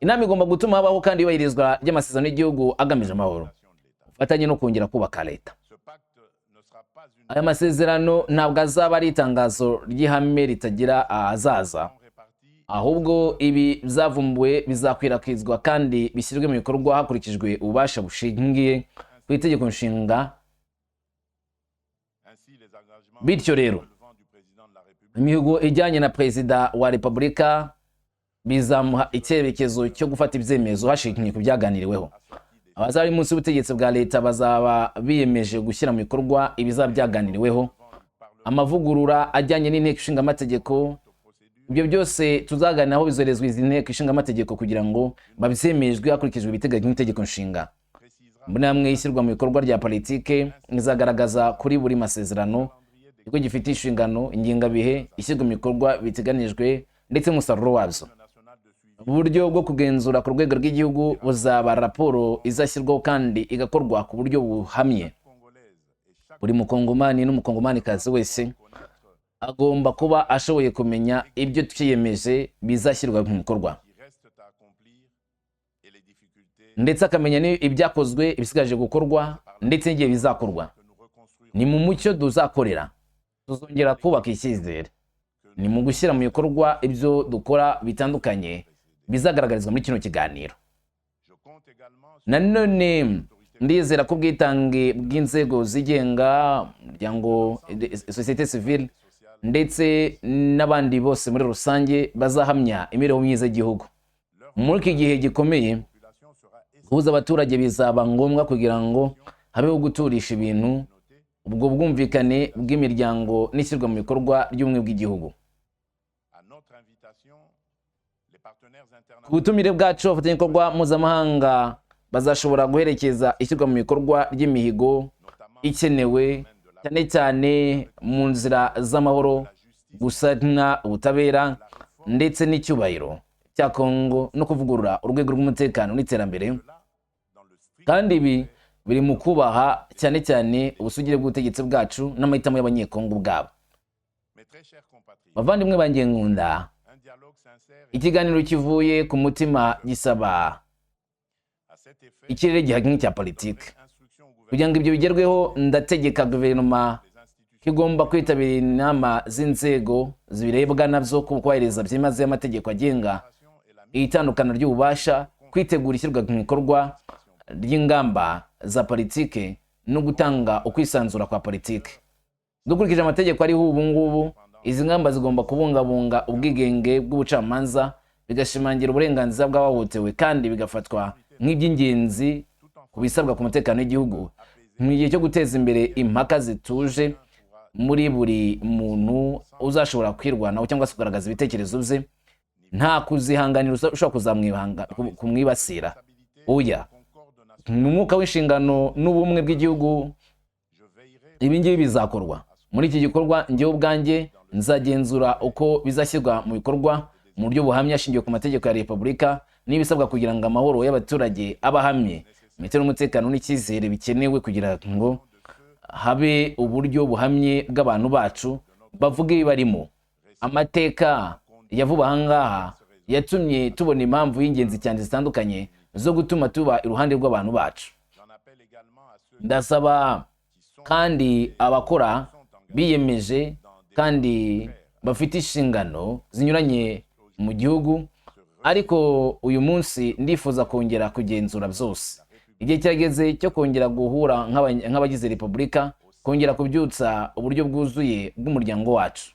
B: Inama igomba gutuma habaho kandi iyubahirizwa ry'amasezerano y'igihugu agamije amahoro,
A: de l'État.
B: ubufatanye no kongera kubaka leta.
A: Ce pacte ne sera pas une
B: Aya masezerano ntabwo azaba ari itangazo ry'ihame ritagira ahazaza,
A: répartie
B: ahubwo ibi byavumbuwe bizakwirakwizwa kandi bishyirwe mu bikorwa hakurikijwe ububasha bushingiye ku Itegeko Nshinga.
A: Ainsi, les engagements
B: Bityo rero,
A: relevant du président de la République
B: imihigo ijyanye na perezida wa repubulika bizamuha icyerekezo cyo gufata ibyemezo hashingiwe ku byaganiriweho.
A: assorti des
B: Abazaba bari munsi y'ubutegetsi bwa leta bazaba biyemeje gushyira mu bikorwa ibizaba byaganiriweho,
A: du Parlement
B: amavugurura ajyanye n'Inteko Ishinga Amategeko.
A: aux procédures
B: Ibyo byose tuzaganiraho bizoherezwa izi nteko ishinga amategeko kugira ngo babyemejwe hakurikijwe ibiteganywa n'Itegeko Nshinga.
A: Précisera
B: Mbonerahamwe ishyirwa mu bikorwa rya politike izagaragaza kuri buri masezerano
A: calendrier des
B: ikigo gifite inshingano, ingengabihe, ishyirwa mu bikorwa biteganijwe ndetse n'umusaruro wabyo.
A: national de suivi
B: Uburyo bwo kugenzura ku rwego rw'igihugu buzaba raporo izashyirwaho kandi igakorwa ku buryo buhamye.
A: Congolaise et chaque
B: Buri Mukongomani n'Umukongomanikazi wese
A: connaître
B: agomba kuba ashoboye kumenya ibyo twiyemeje bizashyirwa mu bikorwa,
A: qui reste à accomplir et les difficultés
B: ndetse akamenya ni ibyakozwe, ibisigaje gukorwa ndetse n'igihe bizakorwa.
A: Que nous reconstruirons
B: Ni mu mucyo tuzakorera, tuzongera kubaka icyizere. Ni mu gushyira mu bikorwa ibyo dukora bitandukanye bizagaragarizwa muri kino kiganiro.
A: Je compte également sur
B: Nanone ndizera ko ubwitange bw'inzego zigenga, umuryango, sosiyete sivile
A: sociale
B: ndetse n'abandi bose muri rusange bazahamya imibereho myiza y'igihugu. Muri iki gihe gikomeye,
A: population sera
B: guhuza abaturage bizaba ngombwa kugira ngo habeho guturisha ibintu,
A: notée
B: ubwo bwumvikane bw'imiryango n'ishyirwa mu bikorwa ry'ubumwe bw'igihugu.
A: À notre invitation, les partenaires
B: Ku
A: internationaux
B: butumire bwacu, abafatanyabikorwa mpuzamahanga bazashobora guherekeza ishyirwa mu bikorwa ry'imihigo
A: notamment
B: ikenewe, cyane cyane mu nzira z'amahoro,
A: la justice,
B: gusana ubutabera ndetse n'icyubahiro cya Kongo no kuvugurura urwego rw'umutekano n'iterambere.
A: Là dans le strict
B: Kandi ibi biri mu kubaha cyane cyane ubusugire bw'ubutegetsi bwacu n'amahitamo y'Abanyekongo ubwabo.
A: Mes très chers compatriotes,
B: Bavandimwe banjye nkunda,
A: un dialogue sincère et
B: ikiganiro kivuye ku mutima gisaba
A: à cet effet
B: ikirere gihamye cya politiki.
A: donnerai instruction au gouvernement
B: Kugira ngo ibyo bigerweho, ndategeka guverinoma
A: des institutions
B: ko igomba kwitabira inama z'inzego zibirebwa nabyo, kubahiriza byimazeyo amategeko agenga
A: et la mise
B: itandukana ry'ububasha, kwitegura ishyirwa mu bikorwa ry'ingamba za politike no gutanga ukwisanzura kwa politike. Dukurikije amategeko ariho ubu ngubu, izi ngamba zigomba kubungabunga ubwigenge bw'ubucamanza, bigashimangira uburenganzira bw'abahohotewe kandi bigafatwa nk'iby'ingenzi ku bisabwa ku mutekano w'igihugu, mu gihe cyo guteza imbere impaka zituje muri buri muntu uzashobora kwirwanaho cyangwa se kugaragaza ibitekerezo bye nta kuzihanganira ushobora kumwibasira. Oya, mu mwuka w'inshingano n'ubumwe bw'igihugu,
A: Je veillerai
B: ibi ngibi bizakorwa. Muri iki gikorwa, njyewe ubwanjye nzagenzura uko bizashyirwa mu bikorwa mu buryo buhamye hashingiwe ku mategeko ya repubulika. n'ibisabwa kugira ngo amahoro y'abaturage abe ahamye, ndetse n'umutekano n'icyizere bikenewe kugira ngo habe uburyo buhamye bw'abantu bacu bavuga ibibarimo. Amateka ya vuba aha ngaha yatumye tubona impamvu y'ingenzi cyane zitandukanye zo gutuma tuba iruhande rw'abantu bacu.
A: J'en appelle également à ceux
B: Ndasaba kandi abakora biyemeje kandi bafite inshingano zinyuranye mu gihugu, ariko uyu munsi ndifuza kongera kugenzura byose. Igihe kirageze cyo kongera guhura nk'abagize repubulika, kongera kubyutsa uburyo bwuzuye bw'umuryango wacu.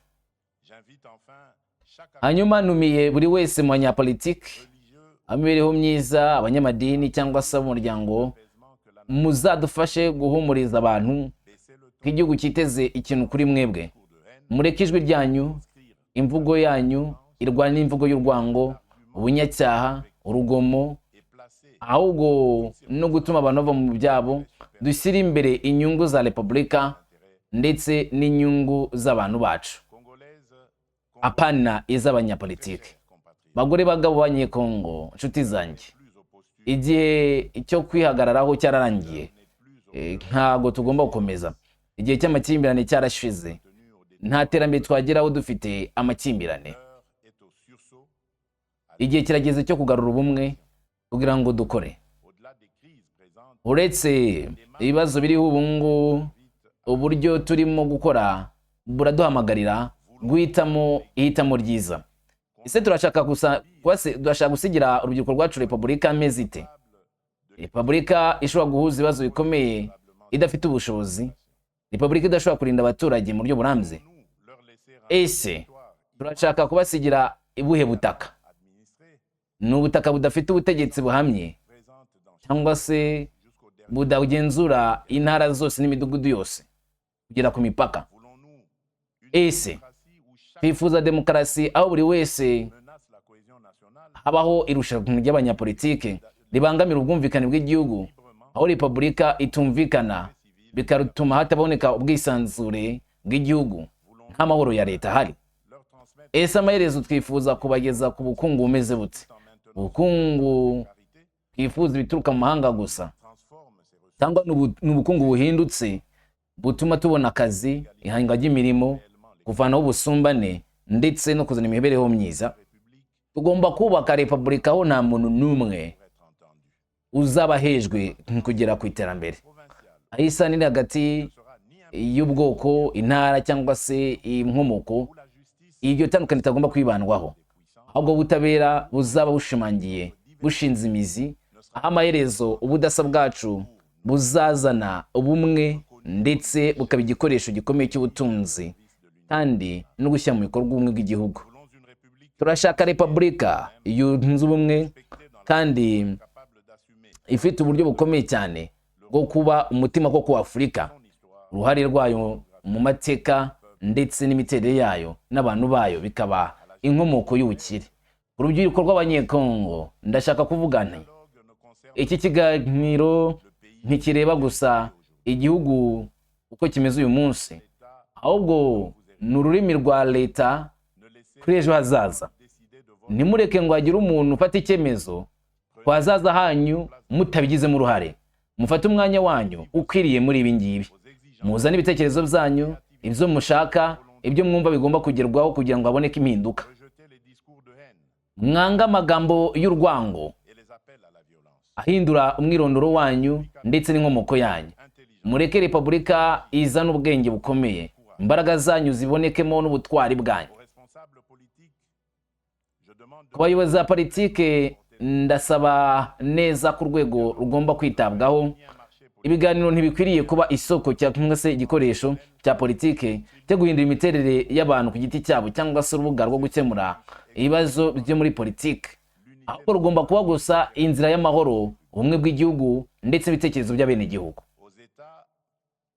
A: J'invite enfin chaque
B: Hanyuma ntumiye buri wese mu banyapolitiki,
A: religieux
B: ab'imibereho myiza, abanyamadini cyangwa se ab'umuryango,
A: apaisement que la
B: muzadufashe guhumuriza abantu
A: baisser le
B: ko igihugu cyiteze ikintu kuri mwebwe.
A: ton de haine,
B: Mureke ijwi ryanyu, imvugo yanyu irwanya imvugo y'urwango, ubunyacyaha, urugomo,
A: et placer
B: ahubwo no gutuma abantu bava mu byabo. Dushyire imbere inyungu za repubulika ndetse n'inyungu z'abantu bacu,
A: congolaise,
B: apana iz'abanyapolitiki.
A: compatriotes,
B: Bagore, bagabo b'Abanyekongo, inshuti zanjye,
A: plus aux postures,
B: igihe cyo kwihagararaho cyararangiye.
A: n'est plus au
B: Ntabwo tugomba gukomeza. Igihe cy'amakimbirane cyarashize.
A: tenu au détour.
B: Nta terambere twageraho dufite amakimbirane.
A: L'heure est au sursaut,
B: Igihe kirageze cyo kugarura ubumwe kugira ngo dukore.
A: au-delà des crises présentes,
B: Uretse ibibazo biriho ubu ngubu, uburyo turimo gukora buraduhamagarira guhitamo ihitamo ryiza. Ese turashaka gusa turashaka gusigira urubyiruko rwacu repubulika imeze ite? Repubulika ishobora guhuza ibibazo bikomeye idafite ubushobozi, repubulika idashobora kurinda abaturage mu buryo burambye?
A: Nous leur laisser un
B: Ese
A: territoire
B: turashaka kubasigira ubuhe butaka?
A: Administré,
B: Ni ubutaka budafite ubutegetsi buhamye
A: présente dans
B: cyangwa se
A: jusqu'au dernier.
B: budagenzura intara zose n'imidugudu yose kugera ku mipaka?
A: Voulons-nous une
B: Ese
A: démocratie où chaque
B: twifuza demokarasi aho buri wese
A: menace la cohésion nationale,
B: habaho irushanwa ry'abanyapolitike ribangamira ubwumvikane bw'igihugu, aho repubulika itumvikana bigatuma hataboneka ubwisanzure bw'igihugu, nk'amahoro ya leta ahari?
A: Leur transmettre
B: Ese amaherezo twifuza kubageza ku bukungu bumeze bute?
A: en maintenant
B: Ubukungu
A: parité,
B: twifuza ibituruka mu mahanga gusa,
A: transforme ces ressources
B: cyangwa ni ubukungu buhindutse butuma tubona akazi, ihanga ry'imirimo, kuvanaho ubusumbane ndetse no kuzana imibereho myiza?
A: République
B: Tugomba kubaka repubulika aho nta muntu n'umwe
A: pour être entendu.
B: uzaba ahejwe mu kugera ku iterambere,
A: Provincial
B: aho isano iri hagati
A: ne sera ni un
B: y'ubwoko, intara cyangwa se inkomoko,
A: où la justice
B: iryo tandukanye ritagomba kwibandwaho,
A: des puissants
B: ahubwo ubutabera buzaba bushimangiye, bushinze imizi, aho amaherezo ubudasa bwacu buzazana ubumwe ndetse bukaba igikoresho gikomeye cy'ubutunzi kandi no gushyira mu bikorwa ubumwe bw'igihugu.
A: Voulons une république
B: Turashaka repubulika yunze ubumwe
A: respectée dans
B: kandi
A: capable d'assumer
B: ifite uburyo bukomeye cyane bwo kuba umutima koko wa Afurika,
A: son histoire,
B: uruhare rwayo mu mateka ndetse n'imiterere yayo n'abantu bayo bikaba inkomoko y'ubukire. Urubyiruko rw'Abanyekongo, ndashaka kuvuga nti
A: dialogue ne concerne
B: iki kiganiro
A: le pays
B: ntikireba gusa igihugu uko kimeze uyu munsi,
A: l'État
B: ahubwo ni ururimi rwa leta
A: ne laissez
B: kuri ejo hazaza.
A: Décider de votre
B: Ntimureke ngo hagire umuntu ufata icyemezo ku hazaza hanyu mutabigizemo uruhare. Mufate umwanya wanyu ukwiriye muri ibi ngibi,
A: vos exigences,
B: muzane ibitekerezo byanyu, ibyo mushaka, ibyo mwumva bigomba kugerwaho kugira ngo haboneke impinduka.
A: Rejetez les discours de haine
B: Mwange amagambo y'urwango
A: et les appels à la violence.
B: ahindura umwirondoro wanyu ndetse n'inkomoko yanyu.
A: Intelligent,
B: Mureke repubulika izane ubwenge bukomeye, imbaraga zanyu zibonekemo n'ubutwari bwanyu.
A: Aux responsables politiques, je demande de
B: Ku bayobozi ba politike, ndasaba neza ku rwego rugomba kwitabwaho.
A: ni un marché politique
B: Ibiganiro ntibikwiriye kuba isoko cyangwa se igikoresho cya politike cyo guhindura imiterere y'abantu ku giti cyabo cyangwa se urubuga rwo gukemura ibibazo byo muri politike, ahubwo rugomba kuba gusa inzira y'amahoro, ubumwe bw'igihugu ndetse n'ibitekerezo by'abenegihugu.
A: Aux États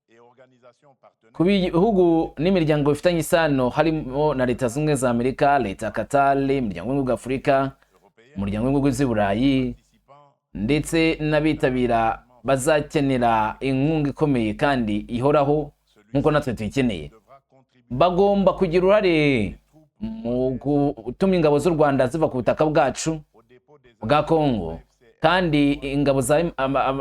A: et organisations partenaires,
B: Ku bihugu n'imiryango bifitanye isano, harimo na Leta Zunze Ubumwe za Amerika, leta ya Katari, imiryango y'Ubumwe bwa Afurika,
A: européennes,
B: umuryango w'Ibihugu z'i Burayi,
A: participants
B: ndetse n'abitabira, bazakenera inkunga ikomeye kandi ihoraho nk'uko natwe tuyikeneye.
A: Devra contribuer
B: Bagomba kugira uruhare mu gutuma ingabo z'u Rwanda ziva ku butaka bwacu.
A: au dépôt des
B: bwa Kongo, kandi ingabo za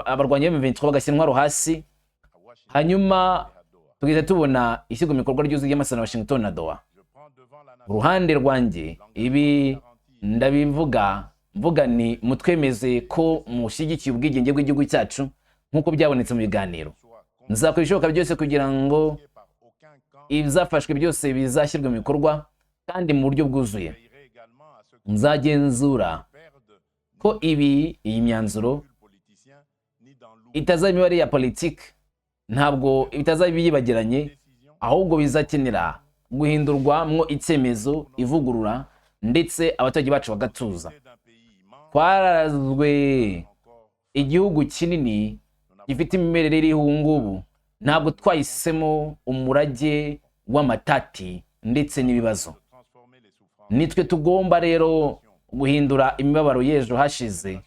B: abarwanyi ba M23 bagashyira intwaro hasi,
A: à Washington
B: hanyuma
A: et à Doha.
B: tugahita tubona ishyirwa mu bikorwa ryuzuye ry'amasezerano ya Washington na Doha.
A: Je prends devant la nation
B: Uruhande rwanjye, ibi ndabivuga mvuga ni mutwemeze ko mushyigikiye ubwigenge bw'igihugu cyacu nk'uko byabonetse mu biganiro.
A: Soit
B: Nzakora ibishoboka byose kugira ngo
A: confiée par aucun camp.
B: ibizafashwe byose bizashyirwe mu bikorwa kandi mu buryo bwuzuye.
A: Veillerai également à ce que
B: Nzagenzura
A: perde
B: ko iyi myanzuro
A: ni politicien ni dans l'oubli.
B: itazaba imibare ya politiki, ntabwo bitazaba yibagiranye,
A: Décision
B: ahubwo bizakenera guhindurwamwo icyemezo, ivugurura, ndetse abaturage bacu bagatuza.
A: d'un pays immense
B: Twarazwe
A: encore
B: igihugu kinini gifite imimerere iriho ubu ngubu. Ntabwo twahisemo umurage w'amatati ndetse n'ibibazo.
A: De transformer les souffrances
B: Nitwe tugomba rero guhindura imibabaro y'ejo hashize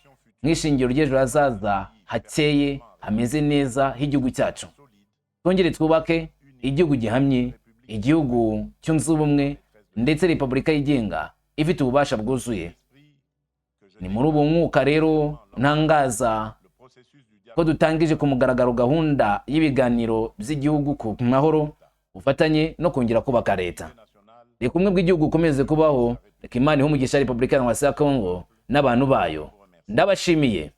B: nk'ishingiro ry'ejo hazaza hakeye, hameze neza h'igihugu cyacu.
A: solides
B: Twongere twubake igihugu gihamye, igihugu cyunze ubumwe, ndetse repubulika yigenga ifite ububasha bwuzuye.
A: esprit que je
B: Ni muri ubu mwuka rero ntangaza
A: le processus du
B: ko
A: dialogue
B: dutangije ku mugaragaro gahunda y'ibiganiro by'igihugu ku mahoro, ubufatanye no kongera kubaka leta.
A: National.
B: Reka ubumwe bw'igihugu bukomeze kubaho. Reka Imana ihe umugisha Repubulika ya Kongo n'abantu bayo. Ndabashimiye.